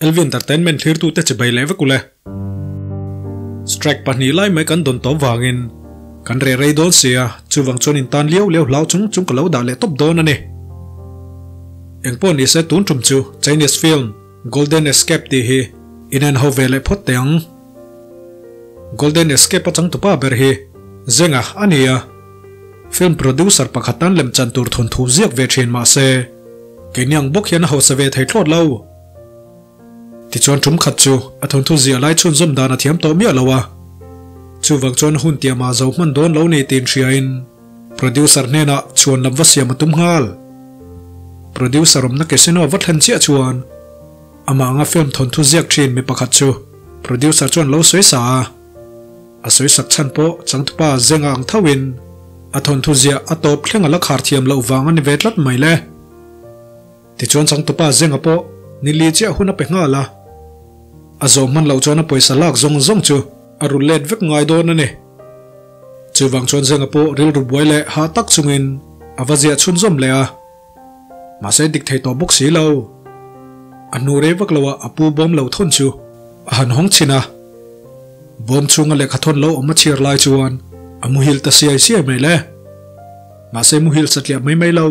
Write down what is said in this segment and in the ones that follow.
LV Entertainment thlirtute chibai leh vek ule. Strike pahnih lai mai kan dawn tawp vangin kan reh rei dawn sia, chuvang chuan in tan liau liau hlau chung chung ka lo dah leh tawp dawn a ni. Engpawh nise tun tum chu Chinese film Golden Escape tih hi in en ho ve leh phawt teh ang. Golden Escape a changtupa ber hi Zenga a ni a, film producer pakhat tan lemchan tur thawnthu ziak ve thin mahse keini ang bawk hian a hausa ve thei thlawt lo. Tichuan tum khat chu a thawnthu ziah lai chhunzawm dan a thiam tawh miah lo a, chuvang chuan hun tiamah zo hman dawn lo ni tiin hriain producer hnenah chhuan lam va siam a tum nghal. Producer awmna casino va thlen chiah chuan amah anga film thawnthu ziak thin mi pakhat chu producer chuan lo sawi sa a, a sawi sak chhan pawh changtupa zenga ang thoin a thawnthu ziah a tawp thleng a la khar thiam loh vang a ni ve tlat mai le. Tichuan changtupa zenga pawh ni li chiah hun a pe nghal a, a zawh hman loh chuan a pawisa lak zawng zawng chu a rul let vek ngai dawn a ni. Chuvang chuan zenga pawh rilru buai leh hah tak chungin a va ziah chhunzawm leh a, mahse dik thei tawh bawk si lo. A hnu rei vak loah a pu bawm lo thawn chu a han hawng chhin a, bawm chhunga lehkha thawn lo awm a chhiar lai chuan a muhil ta siai siai mai le. Mahse muhil satliah mai mai lo,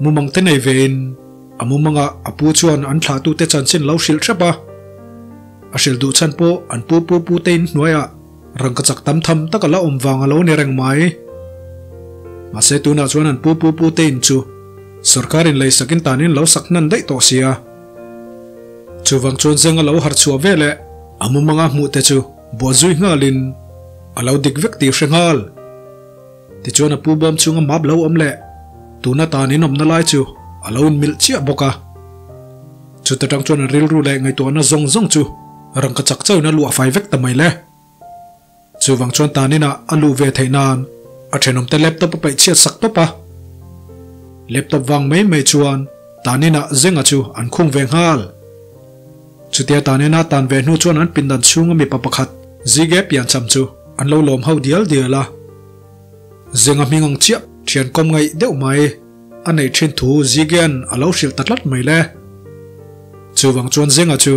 mumang te nei vein a mumangah a pu chuan an thlahtute chanchin lo hrilh hrep a. A hrilh duh chhan pawh an pu pu pu te in hnuaiah rangka chak tam tham tak a la awm vang a lo ni reng mai. Mahse tunah chuan an pu pu pu te in chu sorkarin lei sakin tanin lo sak hnan daih tawh sia. Chuvang chuan zenga lo harh chhuah veleh a mumanga hmuh te chu buahzui nghalin a lo dik vek tih hre nghal. Tichuan a pu bawm chhunga map lo awm leh tuna tan inawmna lai chu a lo inmilh chiah bawk a. Chuta tang chuan a rilru leh ngaihtuahna zawng zawng chu rangka chak chauhin a luah fai vek ta mai le. Chuvang chuan tan inah a luh ve theih nan a thenawmte laptop a paih chhiat sak tawp a. Laptop vang mai mai chuan tan inah Zenga chu an khung ve nghal. Chutia tan ina tan ve hnu chuan an pindan chhunga mipa pakhat Zige piancham chu an lo lawm ho dial dial a. Zenga hming ang chiah thian kawm ngaih deuh mai a neih thin thu Zigean a lo hrilh ta tlat mai le. Chuvang chuan Zenga chu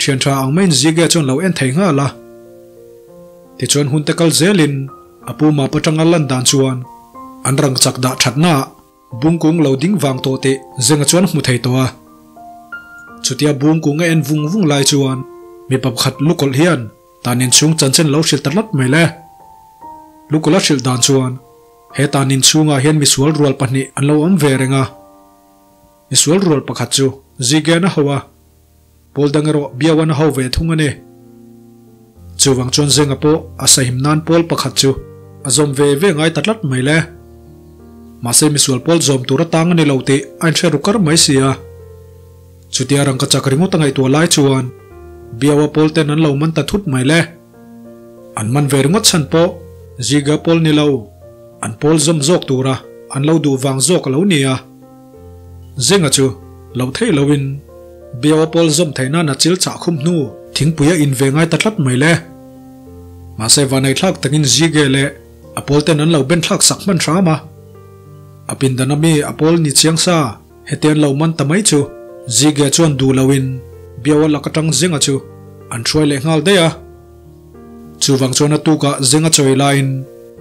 thian tha ang maiin Zige chuan lo en thei nghal a. Tichuan hunte kal zelin a pu map atanga lan dan chuan an rang chak dah thatnaah Bungkung lo ding vang tawh teh Zenga chuan a hmu thei tawh a. Chutia bungkung a en vung vung lai chuan mipa pakhat lukawlh hian tan inchhung chanchin lo hrilh ta tlat mai le. Lukawlh a hrilh dan chuan he tan inchhungah hian misual rual pahnih an lo awm ve reng a. Misual rual pakhat chu Zigen a ho a, pawl dang erawh Biawan a ho ve thung a ni. Chuvang chuan Zenga pawh a sahim nan pawl pakhat chu a zawm ve ve ngai ta tlat mai le. Mahse misual pawl zawm tur atang a ni lo tih a inhre ru kar mai si a. Chutia rangka chak ringawt a ngaihtuah lai chuan Biawa pawl ten an lo man ta thut mai le. An man ve ringawt chhan pawh Ziga pawl ni lo, an pawl zawm zawk tura an lo duh vang zawk a lo ni a. Zenga chu lo theih loin Biawa pawl zawm theih nan a chil chah khum hnu thingpui a in ve ngai ta tlat mai le. Mahse vanei thlak takin Zige leh a pawl ten an lo ben thlak sak hman hram a. A pindan ami a pawl ni chiang sa heti an lo man ta mai chu Zige chuan duh loin Biawa lak atang Zenga chu an hruai leh nghal daih a. Chuvang chuan a tukah Zenga chawi laiin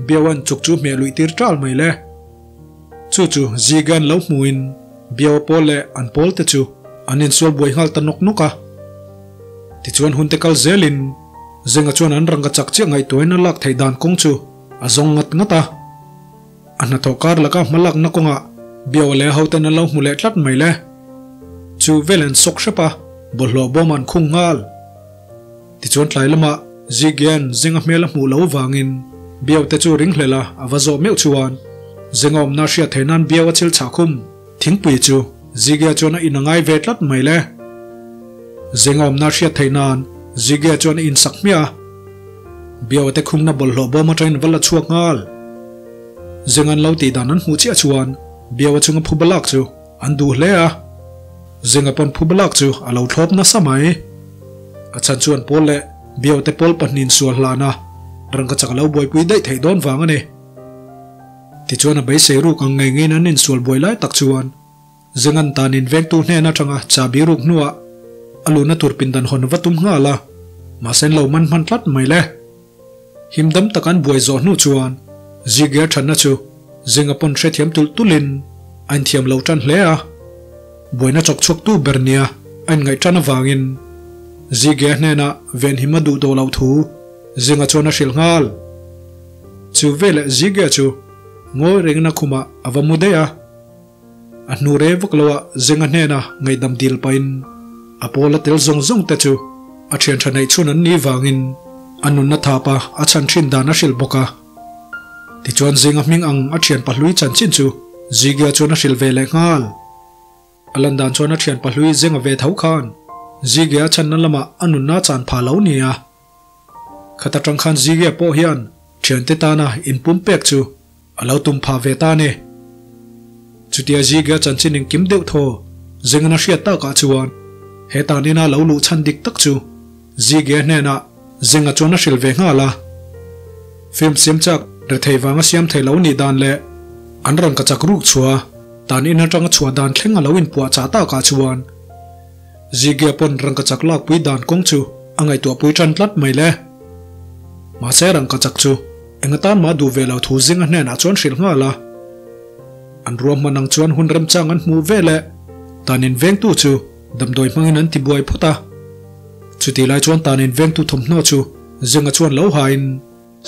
Biawa'n chuk chu hmeh luih tir tal mai le. Chu chu Zigan lo hmuin Biawa pawl leh an pawl te chu an insual buai nghal ta nawk nawk a. Tichuan hun te kal zelin Zenga chuan an rangka chak chiah ngaihtuahin a lak theih dan kawng chu a zawng ngat ngat a. A hnathawh kar laka hma lakna kawngah Biawa leh a hoten an lo hmu leh tlat mai le. Chu vel an sawk hrep a, bawlhhlawh bawm an khung nghal. Tichuan tlai lamah Zigian Zenga hmel a hmuh lo vangin Biau te chu ring hlel a, a va zawh meuh chuan Zenga awmna hriat theih nan Biau a chil chhah khum. Thingpui chu Zigia chuan a in a ngai ve tlat mai le. Zenga awmna hriat theih nan Zigia chuan a in sak hmiah a. Biau te khungna bawlhhlawh bawm atangin va la chhuak nghal. Zenga an lo tih dan an hmuh chiah chuan Biau a chunga phuba lak chu an duh hle a. Zenga pawn phuba lak chu a lo thlawp nasa mai. A chhan chuan pawl leh Biaute pawl pahnihin sual hlan a, rangka chak a lo buaipui daih theih dawn vang a ni. Tichuan a beisei ruk ang ngei ngeiin an insual buai lai tak chuan Zengan tan invengtu hnen atanga chahbi ruk hnuah. a luhna tur pindan hawn va tum nghal a, mahse an lo man hman tlat mai le. Him dam tak an buai zawh hnu chuan Zigea thatna chu Zinga pawn hrethiam tulh tulhin a inthiam lo tan hle a. Buaina chawk chhuaktu ber nia a inngaih tan avangin Zigea hnenah venhim a duh tawh loh thu Zinga chuan a hrilh nghal. Chu veleh Zigea chu ngawi rengin a khumah a va mu daih a. A hnu re vak loah Zenga hnena ngaihdam dil pahin a pawl a tel zawng zawng te chu a thian tha neih chhun an nih vangin a nunna thapa a chhan thin dan a hrilh bawk a. Tichuan Zenga hming ang a thian pahlui chanchin chu Zigia chuan a hrilh ve leh nghal. A lan dan chuan a thian pahlui Zenga ve tho khan Zigia a chhanna lamah a nunna chan pha lo nia. Khat atang khan Zigia pawh hian thiante tana inpum pek chu A lo tum phah ve ta ni. Chutia Ziga chanchin engkim deuh thaw Zengan a hriat takah chuan he tan ina lo luh chhan dik tak chu Ziga hnenah Zenga chuan a hrilh ve nghal a. Film siam chak rethei vanga siam thei lo nih dan leh an rangka chak ruk chhuah tan in atanga chhuah dan thleng a lo inpuah chah takah chuan Ziga pawn rangka chak lakpui dan kawng chu a ngaihtuahpui tan tlat mai le. Mahse rangka chak chu Eng atan mah duh ve lo thu zinga hnenah chuan hrilh nghal a. An ruahman ang chuan hun remchang an hmuh ve leh tan in vengtu chu damdawi hmangin an ti buai phawt a. Chutih lai chuan tan in vengtu thawmhnaw chu zinga chuan lo hain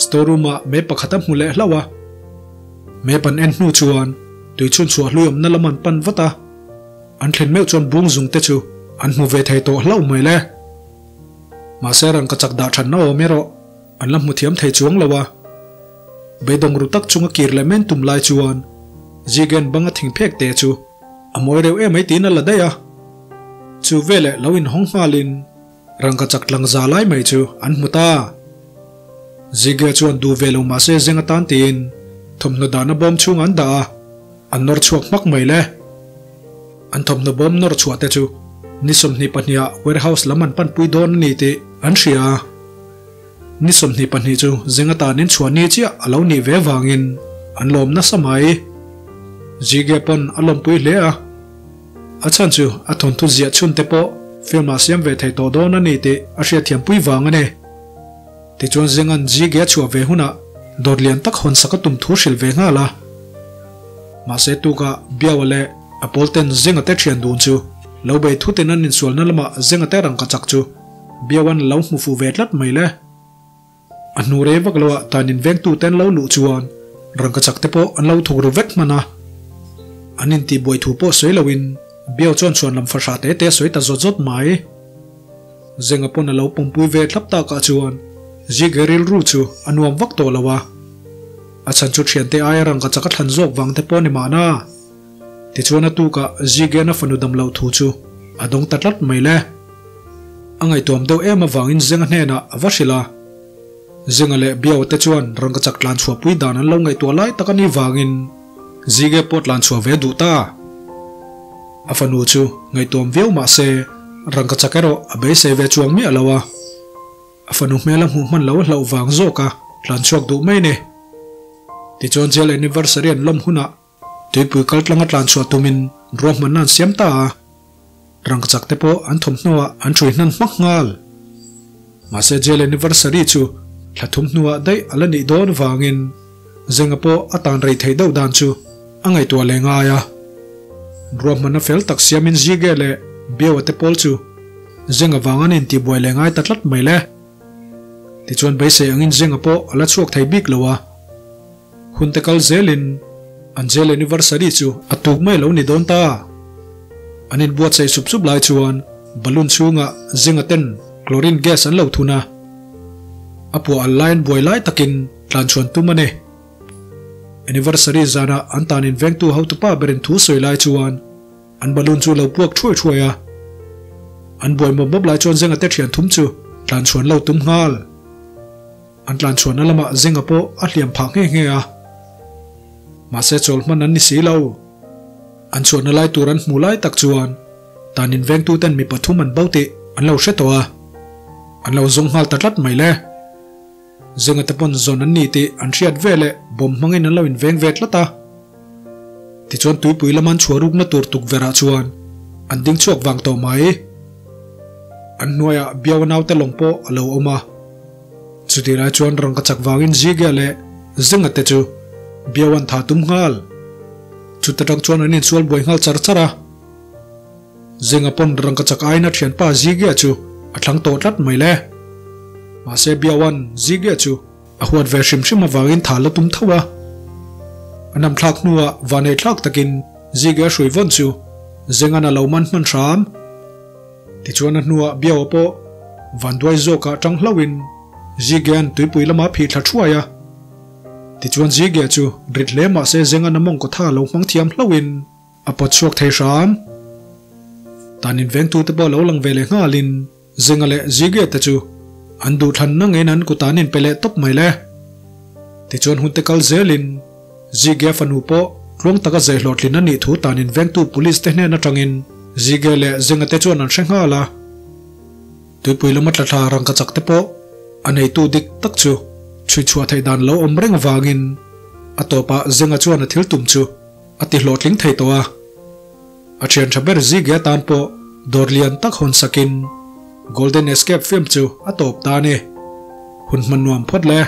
store room ah me pakhat a hmu leh hlauh a. Map an en hnu chuan tui chhun chhuah hlui awmna lam an pan vat a. An thlen meuh chuan bung zung te chu an hmu ve thei tawh hlauh mai le. Mahse rangka chak dah thatna awm erawh. An la hmu thiam thei chuang lo a. Beidawng ru tak chunga kir leh men tum lai chuan Zigen banga thing phek te chu a mawi reuh em mai tiin a la daih a. Chu veleh lo inhawng nghalin rangka chak tlang za lai mai chu an hmu ta. Zige chuan duh ve lo mahse zeng atan tiin thawmhnaw dahna bawm chhung an dah a, an nawr chhuak hmak mai le. An thawmhnaw bawm nawr chhuah te chu ni 22 ah warehouse lam an panpui dawn a ni tih an hria a. Ni 22 chu zing atanin chhuah ni chiah a lo nih ve vangin an lawm nasa mai. Zige pawn a lawmpui hle a, a chhan chu a thawnthu ziah chhun te pawh film ah siam ve thei tawh dawn a ni tih a hriatthiampui vang a ni. Tichuan Zinga'n Zige a chhuah ve hunah dawt lian tak hawn sak a tum thu hrilh ve nghal a. Mahse tukah Biawa leh a pawl ten Zinga te thian dun chu lo bei thutin an insualna lamah Zinga te rangka chak chu Biawan lo hmu fuh ve tlat mai le. A hnu rei vak loah tan invengtu te an lo luh chuan rangka chak te pawh an lo thuk ru vek hman a. An intihbuai thu pawh sawi loin Biau chuan chhuan lam fahrah te te a sawi ta zawt zawt mai. Zenga pawn a lo pawmpui ve thlap takah chuan Zige rilru chu a nuam vak tawh lo a. A chhan chu thiante aia rangka chak a thlan zawk vang te pawh a ni mahna. Tichuan a tukah Zigen a fanu dam loh thu chu a dawng ta tlat mai le. A ngaihtuam deuh em avangin Zenga hnenah a va hrilh a. Zenga leh Biaua te chuan rangkachak tlan chhuahpui dan an lo ngaihtuah lai tak a nih vangin Zige pawh tlan chhuah ve duh ta. A fanu chu ngaihtuam viau mah se rangkachak erawh a beisei ve chuang miah lo a. A fanu hmel a hmuh hman lo a hlauh vang zawk a tlan chhuak duh mai ni. Tichuan jail anniversary an lawm hunah Tuipui kal tlanga tlan chhuah tumin ruahmanna an siam ta a, rangkachak te pawh an thawmhnaw ah an hrui hnan hmak nghal. Mahse jail anniversary chu thla thum hnuah daih a la nih dawn avangin Zenga pawh a tan rei theih deuh dan chu a ngaihtuah leh ngai a. Ruahmanna fel tak siamin Zige leh Biaua te pawl chu Zenga vang an intihbuai leh ngai ta tlat mai le. Tichuan beisei angin Zenga pawh a la chhuak thei bik lo a. Hun te kal zelin an jail anniversary chu a tuk mai lo ni dawn ta. An inbuatsaih sup sup lai chuan balloon chhungah zinga ten chlorine gas an lo thun a. A puah al lai an buai lai takin tlan chhuan tum a ni. Anniversary zanah an tan invengtu hotupa berin thu sawi lai chuan an balloon chu lo puak thuai thuai a. An buai mawp mawp lai chuan zinga te thian thum chu tlan chhuan lo tum nghal. An tlan chhuahna lamah Zenga pawh a hliam phah nghe nghe a. Mahse chawl hman an ni si lo. An chhuahna lai tur an hmuh lai tak chuan tan invengtuten mi pathum an bo tih an lo hre tawh a. An lo zawng nghal ta tlat mai le. Zenga te pawn zawn an ni tih an hriat veleh bawm hmangin an lo inveng ve tlat a. Tichuan tuipui lama an chhuah rukna tur tukverhah chuan an ding chhuak vang tawh mai. An hnuaiah Biawa naute lawng pawh a lo awm a. Chutih lai chuan rangkachak vangin Zigea leh Zenga te chu Biawan tha tum nghal. Chuta tang chuan an insual buai nghal char char a. Zenga pawn rangkachak aiin a thianpa Zigea chu a thlang tawh tlat mai le. Mahse Biawan Zigea chu a huat ve hrim hrim avangin tha la tum tho a. A nam thlak hnuah vanei thlak takin Zigea hrui vawn chu Zengan a lo man hman hram. Tichuan a hnuah Biawa pawh vanduai zawkah tang hlauhin Zigea'n tuipui lama phih thla thuai a. Tichuan Zigea chu rit hle mah se Zengan a mawngkaw tha lo hmang thiam hlauhin a pawt chhuak thei hram. Tan invengtute pawh lo lang ve leh nghalin Zenga leh Zigea te chu an duhthlanna ngeiin an kut an inpe leh tawp mai le. Tichuan hunte kal zelin Zigea fanu pawh tluang taka zai hlawhtlin a nih thu tan invengtu police te hnen atangin Zigea leh Zenga te chuan an hre nghal a. Tuipui lama tla thla rangkachak te pawh a neitu dik tak chu chhui chhuah theih dan lo awm reng avangin a tawpah Zenga chuan a thil tum chu a ti hlawhtling thei tawh a. A thian tha ber Zigea tan pawh dawr lian tak hawn sakin Golden Escape film chu a tawp ta a ni. Hun hman nuam phawt le.